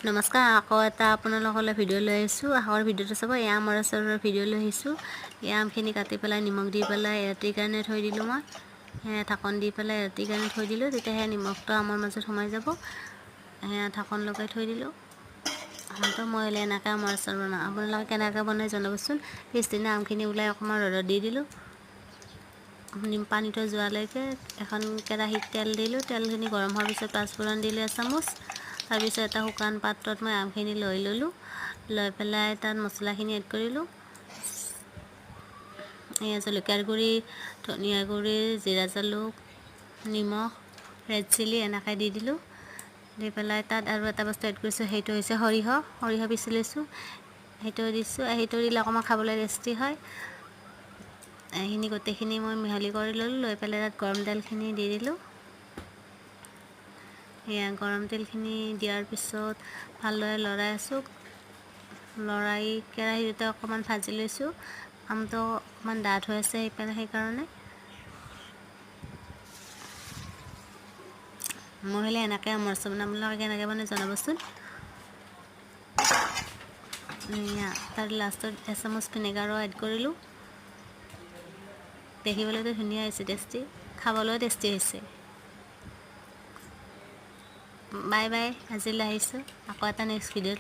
নমস্কাৰ, আকৌ এটা আপোনালোকলৈ ভিডিঅ' লৈ আহিছোঁ। আশা ভিডিঅ'টো চাব। এয়া আমৰ আচাৰৰ ভিডিঅ' লৈ আহিছোঁ। এই আমখিনি কাটি পেলাই নিমখ দি পেলাই ৰাতিৰ কাৰণে থৈ দিলোঁ মই। সেয়া ঢাকন দি পেলাই ৰাতিৰ কাৰণে থৈ দিলোঁ, তেতিয়াহে নিমখটো আমৰ মাজত সোমাই যাব। সেয়া ঢাকন লগাই থৈ দিলোঁ। তো মই হ'লে এনেকৈ আমৰ আচাৰ বনাওঁ, আপোনালোকে কেনেকৈ বনাই জনাবচোন। পিছদিনা আমখিনি ওলাই অকণমান ৰ'দত দি দিলোঁ পানীটো যোৱালৈকে। এখন কেৰাহীত তেল দিলোঁ। তেলখিনি গৰম হোৱাৰ পিছত পাঁচফোৰণ দিলোঁ এচামুচ। তাৰপিছত এটা শুকান পাত্ৰত মই আমখিনি লৈ ল'লোঁ। লৈ পেলাই তাত মছলাখিনি এড কৰিলোঁ। এয়া জলকীয়াৰ গুড়ি, ধনিয়া গুড়ি, জিৰা, জালুক, নিমখ, ৰেড চিলি এনেকৈ দি দিলোঁ। দি পেলাই তাত আৰু এটা বস্তু এড কৰিছোঁ, সেইটো হৈছে সৰিয়হ। সৰিয়হ পিচি লৈছোঁ, সেইটো দিছোঁ। সেইটো দিলে অকণমান খাবলৈ টেষ্টি হয়। এইখিনি গোটেইখিনি মই মিহলি কৰি ল'লোঁ। লৈ পেলাই তাত গৰম তেলখিনি দি দিলোঁ। এয়া গৰম তেলখিনি দিয়াৰ পিছত ভালদৰে লৰাই আছোঁ। লৰাই কেৰাহীটোতে অকণমান ভাজি লৈছোঁ। আমটো অকণমান ডাঠ হৈ আছে সেইকাৰণে। মই হ'লে এনেকৈ আমৰ আচাৰ বনাম, আপোনালোকে কেনেকৈ বনাই জনাবচোন। এয়া তাৰ লাষ্টত এচামুচ ভিনেগাৰো এড কৰিলোঁ। দেখিবলৈতো ধুনীয়া হৈছে, টেষ্টি, খাবলৈও টেষ্টি হৈছে। বাই বাই, আজিলৈ আহিছোঁ। আকৌ এটা নেক্সট ভিডিঅ'ত।